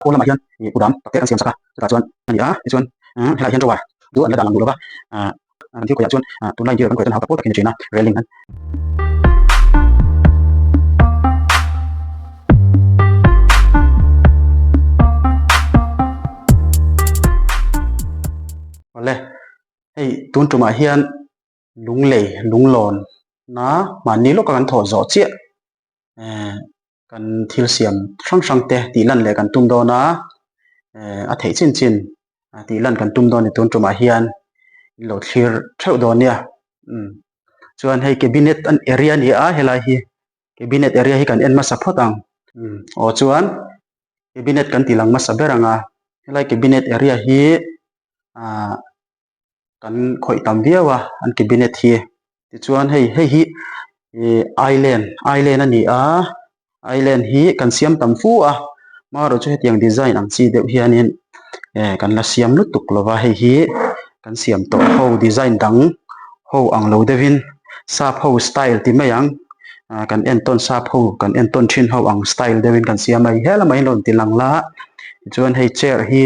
Pawn lamah hian ih kudam tak te kan siam sak a, chutah chuan a ni a, tichuan helaiah hian drawer chu an la dah lang duh lo va, ah kan thil khawiah chuan ah tunlai interior kan khawiah chuan hau tak pawl takin a chen a, railing an. Awle, hei tun tumah hian lunglei lunglawn na mahni lawka kan thawh zawh chiah eh kan thil siam hrang hrang te tih lan leh kan tum dawn a eh a theih chin chin tih lan kan tum dawn a ni tun tumah hian in lo thlir theuh dawn nia umm chuan hei cabinet an area a ni a helai hi cabinet area hi kan en hmasa phawt ang umm aw chuan cabinet kan ti lang hmasa ber ang a helai cabinet area hi ah. Kan khawih tam viau a an cabinet hi tichuan hei hei hi ih island island a ni a island hi kan siam tam fu a hmarawh chu hetiang design ang chi deuh hianin eh kan la siam lutuk lo va hei hi kan siam tawh ho design dang ho ang lo deuhin sap ho style ti mai ang ah kan entawn sap ho kan entawn thin ho ang style deuhin kan siam a he lamah hian rawn ti lang la tichuan hei chair hi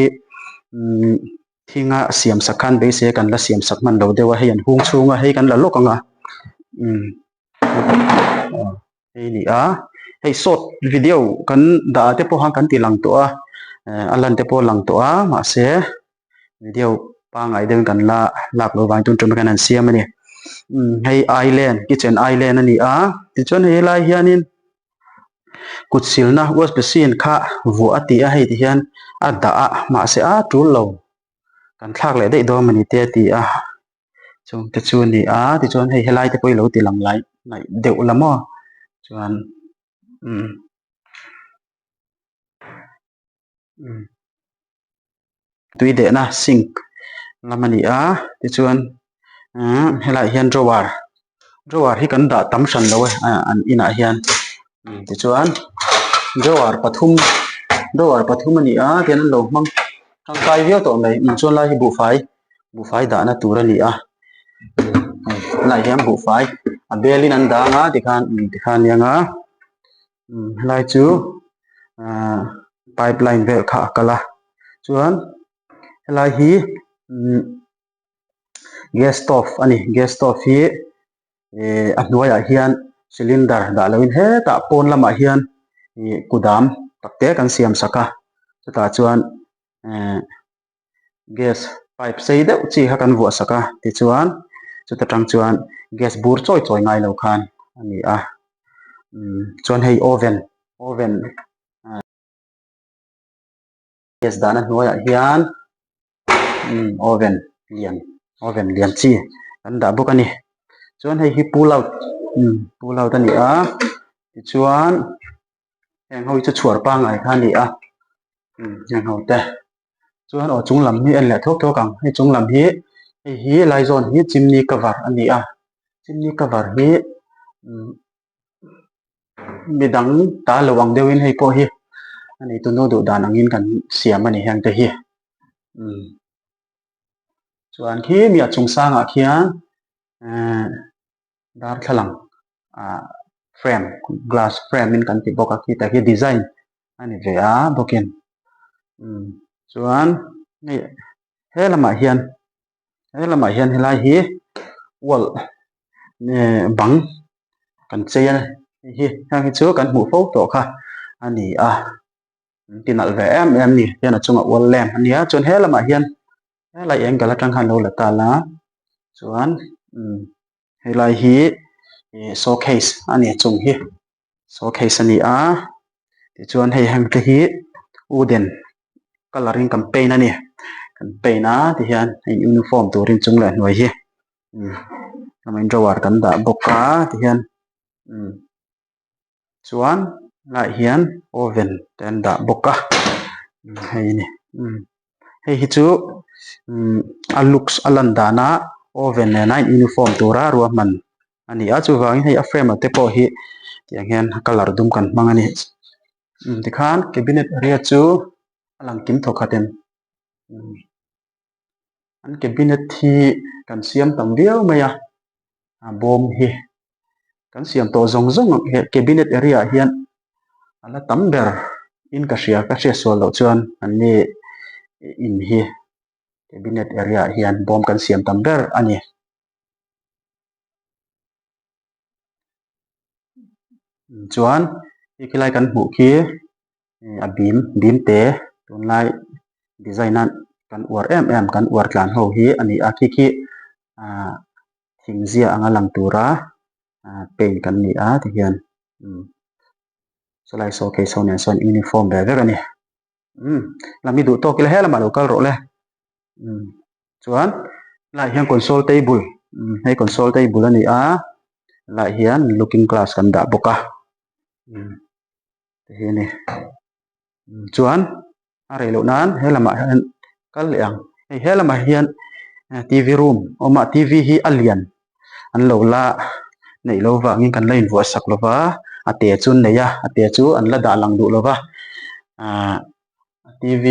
umm. Thinga siam sak khan beisei a kan la siam sak hman lo deuh a hei an hung chhung a hei kan la lawk ang a umm hei ni a hei short video kan dah ah te pawh khan kan ti lang tawh a eh a lan te pawh a lang tawh a mahse video pangngai deuhin kan la lak loh vang tun tum hian an siam a ni umm hei island kitchen island a ni a tichuan hei helai hianin kut silna wash basin kha vuah a ti a hei ti hian a dah a mahse a tul lo kan thlak leh daih dawn a ni te a ti a chung te chu a ni a tichuan hei helai te pawh hi lo ti lang lai ngaih deuh la maw chuan umm umm. Tui dehna sink lam a ni a tichuan umm helaiah hian drawer drawer hi kan dah tam hran lo e ah an inah hian tichuan drawer pathum drawer pathum a ni a tihian an lo hmang tangkai viau tawh mai chuan lai hi buhfai buhfai dahna tur a ni a helaiah hian buhfai a belin an dang a tikhan tikhan a ni ang a. Helai chu ahh pipe line vel kha a kal a chuan helai hi umm gas stove a ni gas stove hi ihh a hnuaiah hian cylinder dah loin hetah pawn lamah hian ih kudam tak te kan siam sak a chutah chuan ehh. Gas pipe sei deuh chi kha kan vuah sak a tichuan chuta tang chuan gas bur chawi chawi ngai lo khan a ni a umm chuan hei oven oven gas dahna hnuaiah hian umm oven lian oven lian chi kan dah bawk a ni chuan hei hi pull out umm pull out a ni a tichuan heng ho hi chu chhuar pangngai kha a ni a umm heng ho te chuan aw chung lam hi en leh thuak thuak ang hei chung lam hi hei hi lai zawn hi chimney cover a ni a chimney cover hi umm midang ta lo ang deuhin hei pawh hi a neitu nu duh dan angin kan siam a ni heng te hi umm chuan khi mi a chung sangah khian ehh. Darthlalang ah frame glass frame in kan ti bawk a khitah khi design a ni ve a bawkin umm chuan hei he lamah hian he lamah hian helai hi wall nge bang kan chei a hei hi heng hi chu kan hmuh fo tawh kha a ni a an ti nalh ve em em a ni hian a chungah wall lamp a nia chuan he lamah hian helai angle atang khan lo la ta la chuan umm helai hi ih showcase a ni chung hi showcase a ni a tichuan hei heng te hi wooden colour in kan paint a ni kan paint a tihian hei uniform turin chung leh hnuai hi umm lamain drawer kan dah bawk a tihian umm. Chuan helaiah hian oven te an dah bawk a hei a ni hei hi chu a looks a lan dana oven nena in uniform tura ruahman a ni a chuvangin hei a frame ah te pawh hi tiang hian colour dum kan hmang a ni tikhan cabinet area chu a lang kim thawk khat em. An cabinet hi kan siam tam viau mai a a bawm hi kan siam tawh zawng zawng ang he cabinet area ah hian a la tam ber. In ka hria ka hriat sual loh chuan an ni in hi cabinet area ah hian bawm kan siam tam ber a ni. Chuan khi khilai kan hmuh khi a bim bim te tunlai design a kan uar em em kan uar tlan ho hi a ni a khi khi ah thing zia anga lang tura ah paint kan ni a tihian umm chulai saw case ho nen sawn uniform ve vek a ni umm lam hi duh tawk ila helamah lo kal rawh le umm chuan helaiah hian console table umm hei console table a ni a helaiah hian looking glass kan dah bawk a umm te hi a ni chuan a rei loh nan he lamah hian kal leh ang hei he lamah hian t v room a awm a t v hi a lian an lo la neih loh vangin kan la invuah sak lo va a te chu an nei a a te chu an la dah lang duh lo va ahh t v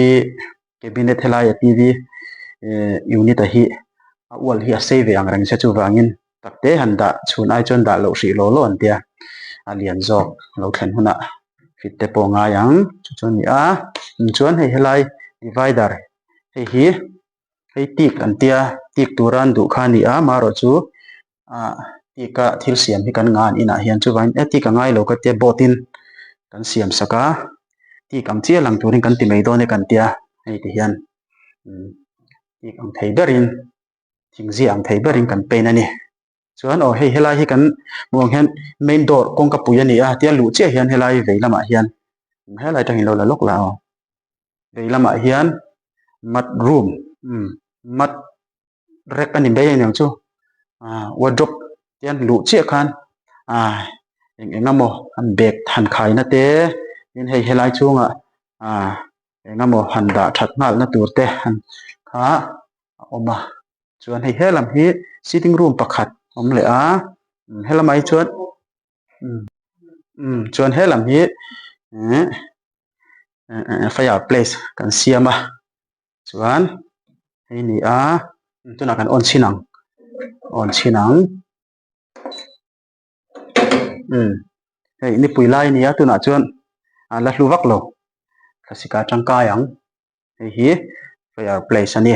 cabinet helai a t v eh unit a hi a ual hi a sei ve ang reng se chuvangin tak te han dah chhun ai chuan dah loh hrih law law an tia a lian zawk lo thlen hunah fit te pawh a ngai ang chu chu a ni a chuan hei helai divider hei hi hei tik an tia tik tura an duh kha a ni a amaherawh chu ah tik a thil siam hi kan ngan inah hian chuvangin e tik a ngai lo ka tia board in kan siam sak a tik ang chiah lang turin kan ti mai dawn e kan tia hei ti hian tik ang thei berin thing zia ang thei berin kan paint a ni. Chuan aw hei helai hi kan hmuh ang hian main door kawngka pui a ni a tia luh chiah hian helai vei lamah hian helai atangin lo la lawk la aw vei lamah hian mat room umm mat rek a ni mai a niang chu ah wardrobe hian luh chiah khan ah eng eng emaw an bag han khaina te tin hei helai chhungah ah eng emaw han dah that nghalna tur te han kha a awm a chuan hei helam hi sitting room pakhat a awm leh a helamah hi chuan umm chuan helam hi ehh fire place kan siam a chuan hei ni a tunah kan on chhin ang on chhin ang umm hei nipui lai a ni a tunah chuan a la hlu vak lo thlasik ah tangkai ang. Hei hi fire place a ni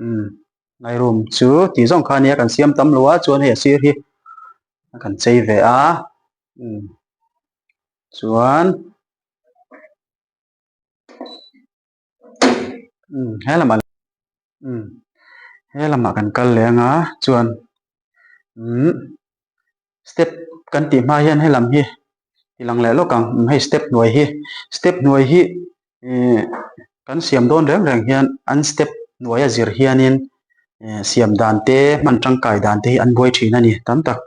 umm lai room chu tih zawng kha a nia kan siam tam lo a chuan hei a sir hi kan chei ve a umm chuan umm he lamah umm he lamah kan kal leh ang a chuan umm step kan tih hma hian helam hi ti lang leh lawk ang hei step hnuai hi step hnuai hi ihh kan siam dawn reng reng hian an step hnuai a zir hianin ihh siam dan te hman tangkai dan te hi an buai thin a ni tam tak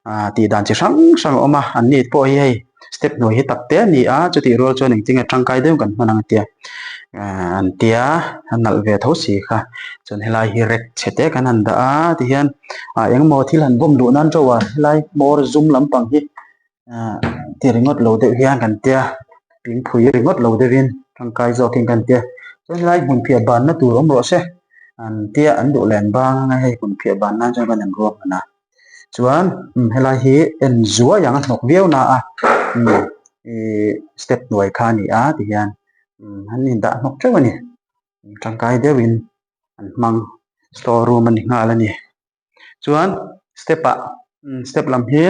ah tih dan chi hrang hrang a awm a an ni pawh hi hei step hnuai hi tak te a ni a chutih rual chuan engtin nge tangkai deuh kan hman ang a tia ah an tia a nalh ve tho si kha chuan helai hi rek chhe te kan han dah a tihian ah engmaw thil han bawm luh nan teuh a helai hmawr zum lampang hi ah ti ringawt lo deuh hian kan tia pingphui ringawt lo deuhin tangkai zawkin kan tia chuan helai hmun phiah banna tur awm rawh se an tia an duh len bang anga hei hmun phiah ban nan chuan kan inruak hman a chuan umm helai hi en zuai ang a hnawk viau na a umm ihh step hnuai kha a ni a tihian umm an indah hnawk teuh a ni. Tangkai deuhin an hmang store room a ni nghal a ni chuan step ah step lam hi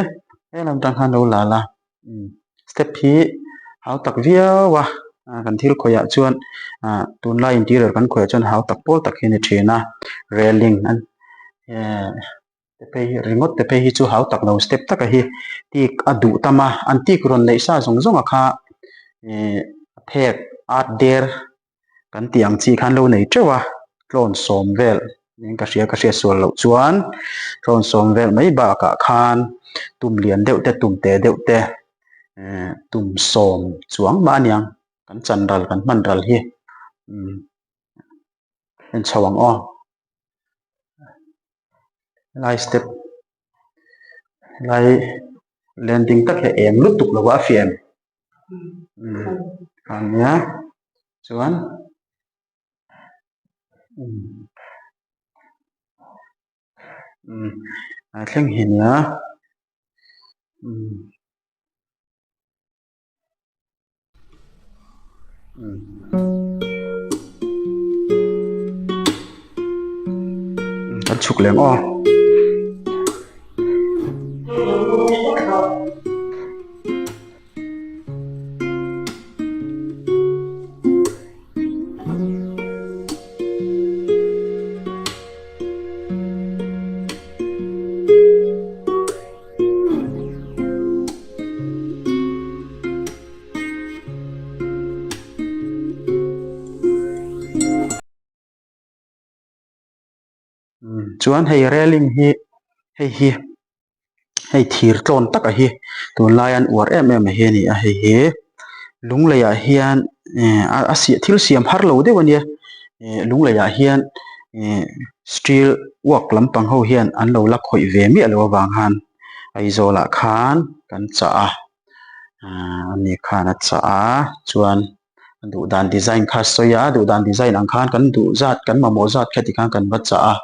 helam tang khan lo la la step hi hau tak viau a kan thil khawih ah chuan ah tunlai interior kan khawih ah chuan hau tak pawl tak hi a ni thin a railing an eh te phei hi ringawt te phei hi chu hau tak lo step taka hi tik a duh tam a an tik rawn neih sa zawng zawng a kha eh a phek art der Kan tih ang chi khan lo nei teuh a, tlawn sawm vel niin ka hria ka hriat sual loh chuan tlawn sawm vel mai bakah khan tum lian deuh te tum te deuh te eh tum sawm chuang mah aniang kan chan ral kan hman ral hi umm en chho ang aw helai step helai landing tak hi a eng lutuk lo a a fiah em. A nia chuan a thleng hi nia umm. Kan chhuk leh ang aw. Chuan hei railing hi hei hi hei thir tlawn taka hi tunlai an uar em em a hi a ni a hei hi lung lei ah hian eh a thil siam har lo deuh a nia eh lung lei ah hian eh steel work lampang ho hian an lo la khawih ve miah lo avang khan Aizawl ah khan kan chah a ah ani khan a chah a chuan a duh dan design kha a sawi a a duh dan design ang khan kan duh zat kan mamawh zat kha tikhan kan va chah a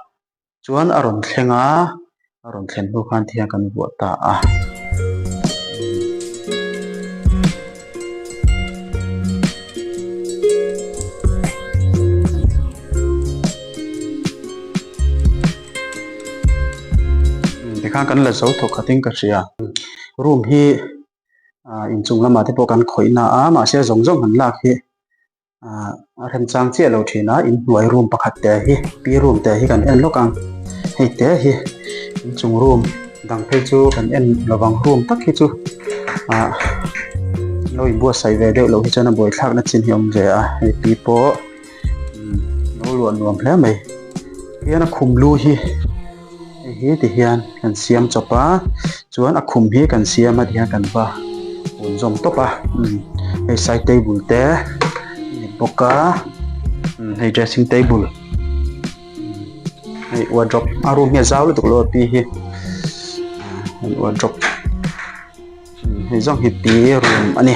chuan a rawn thleng a a rawn thlen hnu khan ti hian kan vuah ta a. Tikhan kan la zo thawk khatin ka hria room hi ah inchung lamah te pawh kan khawih na a mahse a zawng zawng han lak hi ah a remchang chiah lo thin a inhnuai room pakhat te hi pi room te hi kan en lawk ang hei te hi inchung room dang phei chu kan en lovang room tak hi chu ah lo inbuatsaih ve deuh loh hi chuan a buaithlak na chin hi a awm ve a hei pi pawh. Lo luah nuam hle mai hian a khum lu hi hei hi ti hian kan siam chawp a chuan a khum hi kan siam a ti hian kan va un zawm tawp a hei side table te a ni bawk a hei dressing table hei wardrobe a room hi a zau lutuk lo a pi hi wardrobe hei zawng hi pi room a ni.